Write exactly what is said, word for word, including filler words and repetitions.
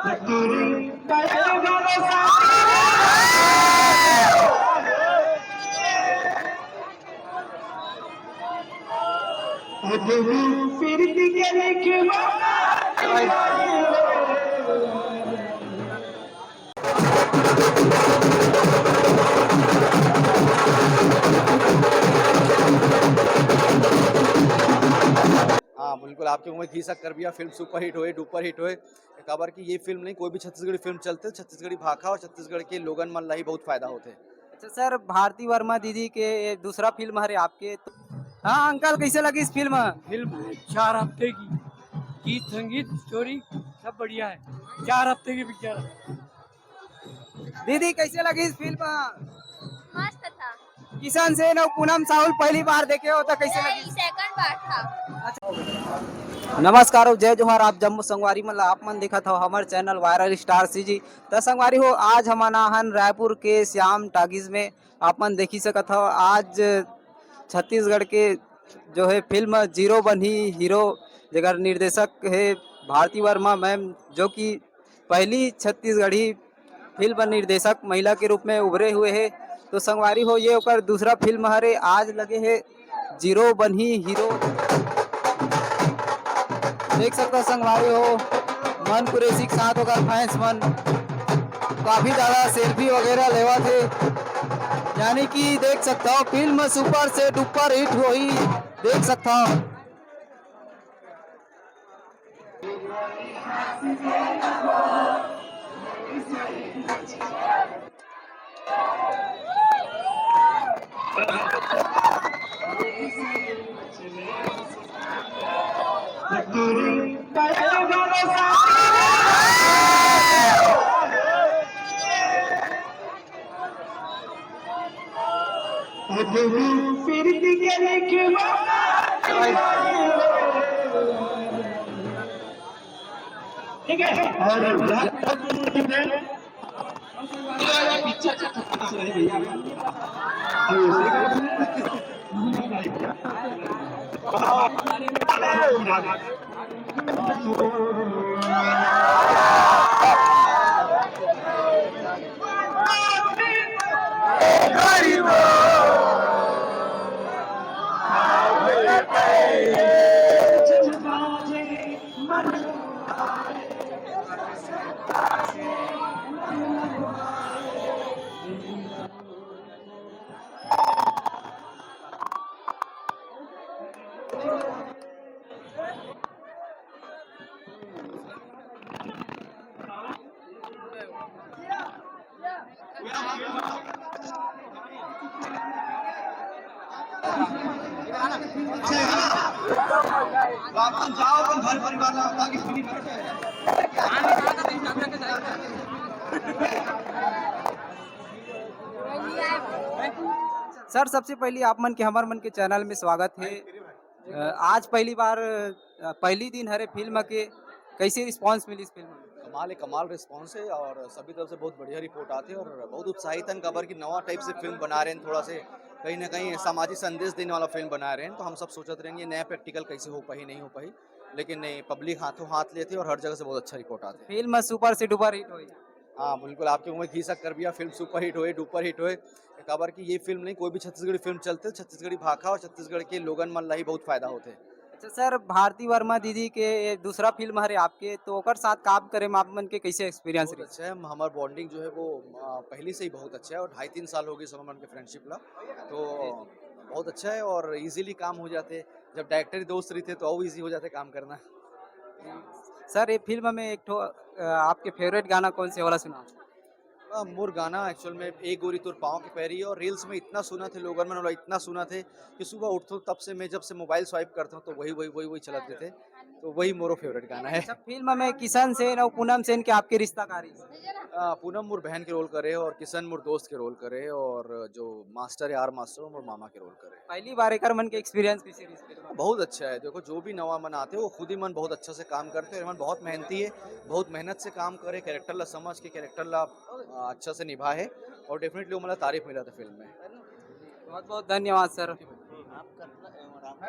हाँ, बिल्कुल, आपके मुंह में घी शक्कर भैया, फिल्म सुपरहिट होए, डुपर हिट होए। काबर कि ये फिल्म नहीं, कोई भी छत्तीसगढ़ी फिल्म चलते, छत्तीसगढ़ी भाखा और छत्तीसगढ़ के लोगन मन ला ही बहुत फायदा होथे। अच्छा सर, भारती वर्मा दीदी के ये दूसरा फिल्म हरे आपके, तो हाँ अंकल, कैसे लगिस फिल्म? फिल्म चार हफ्ते की, गीत संगीत स्टोरी सब बढ़िया है, चार हफ्ते की पिक्चर है। दीदी, कैसे लगिस फिल्म? मस्त था। किशन सेन और पूनम साहुल पहली बार देखे हो तो कैसे लगिस? सेकंड बार था। नमस्कार और जय जोहार, आप जम्मो संगवारी मन ला, आप मन देखत हव हमर चैनल वायरल स्टार सीजी। त संगवारी हो, आज हमन आहन रायपुर के श्याम टाकीज में। आप मन देखी सकत हव, आज छत्तीसगढ़ के जो है फिल्म जीरो बनही हीरो, जेकर निर्देशक है भारती वर्मा मैम, जो कि पहली छत्तीसगढ़ी फिल्म निर्देशक महिला के रूप में उभरे हुए है। तो संगवारी हो, ये ओकर दूसरा फिल्म हरे, आज लगे है जीरो बनही हीरो। देख सकता संगवारी हो, मन कुरैशी के साथ ओकर फैंस मन काफी ज्यादा सेल्फी वगैरह लेवत हे, यानी कि देख सकता हो फिल्म सुपर से डुपर हिट होही। देख सकता हो। ठीक है, और वापस जाओ अपन घर परिवार ला, ताकि free बैठे। सर, सबसे पहली आप मन के, हमर मन के चैनल में स्वागत है। अ, आज पहली बार, अ, पहली दिन हरे फिल्म के, कैसे रिस्पांस मिली इस फिल्म में? कमाल है, कमाल रिस्पांस है और सभी तरफ से बहुत बढ़िया रिपोर्ट आते हैं और बहुत उत्साहित हैं, काबर कि नवा टाइप से फिल्म बना रहे हैं, थोड़ा से कहीं ना कहीं सामाजिक संदेश देने वाला फिल्म बना रहे हैं, तो हम सब सोचत रहेंगे नया प्रैक्टिकल कैसे हो पाही, नहीं हो पाही, लेकिन नहीं, पब्लिक हाथों हाथ लेते और हर जगह से बहुत अच्छा रिपोर्ट आते हैं। फिल्म सुपर से डुपर हिट होई। हाँ, बिल्कुल, आपके मुंह में घी शक्कर भैया, फिल्म सुपर हिट होए, डुपर हिट होए, काबर कि ये फिल्म नहीं, कोई भी छत्तीसगढ़ी फिल्म चलते, छत्तीसगढ़ी भाखा और छत्तीसगढ़ के लोगन मन ला ही बहुत फायदा होथे। अच्छा सर, भारती वर्मा दीदी के ये दूसरा फिल्म हरे आपके, तो ओकर साथ काम करे में आप मन के कैसे एक्सपीरियंस बहुत रही? अच्छा है, हम, हमार बॉन्डिंग जो है वो, आ, पहले से ही बहुत अच्छा है और ढाई तीन साल हो गए इस हमर मन के फ्रेंडशिप ला, तो बहुत अच्छा है और इजीली काम हो जाते हैं। जब डायरेक्टर ही दोस्त रहते तो और इजी हो जाते काम करना। सर, ये फिल्म में एक ठो, अ, आपके फेवरेट गाना कौन से वाला सुना? आ, मोर गाना एक्चुअल में एक गोरी तोर पाँव के पैरी, और रील्स में इतना सुना थे लोगन मन, मतलब इतना सुना थे कि सुबह उठथों तब से मैं, जब से मोबाइल स्वाइप करता हूँ तो वही वही वही वही चलत देथे, तो वही मोरो फेवरेट गाना है। अच्छा, फिल्म में किशन सेन और पूनम सेन के आपके रिश्ता का रही? आ, पूनम मोर बहन के रोल करे और किशन मोर दोस्त के रोल करे और जो मास्टर है आर मास्टर, मोर मामा के रोल करे। पहली बार एकर मन के एक्सपीरियंस कैसे रही इस फिल्म में? बहुत अच्छा है। देखो, जो भी नवा मन आते हैं वो खुद ही मन बहुत अच्छा से काम करते हैं। मन बहुत मेहनती है, बहुत मेहनत से काम करे, कैरेक्टर ला समझ के कैरेक्टर ला, आ, अच्छा से निभाए है और डेफिनेटली वो मतलब तारीफ मिला था फिल्म में। बहुत बहुत धन्यवाद सर।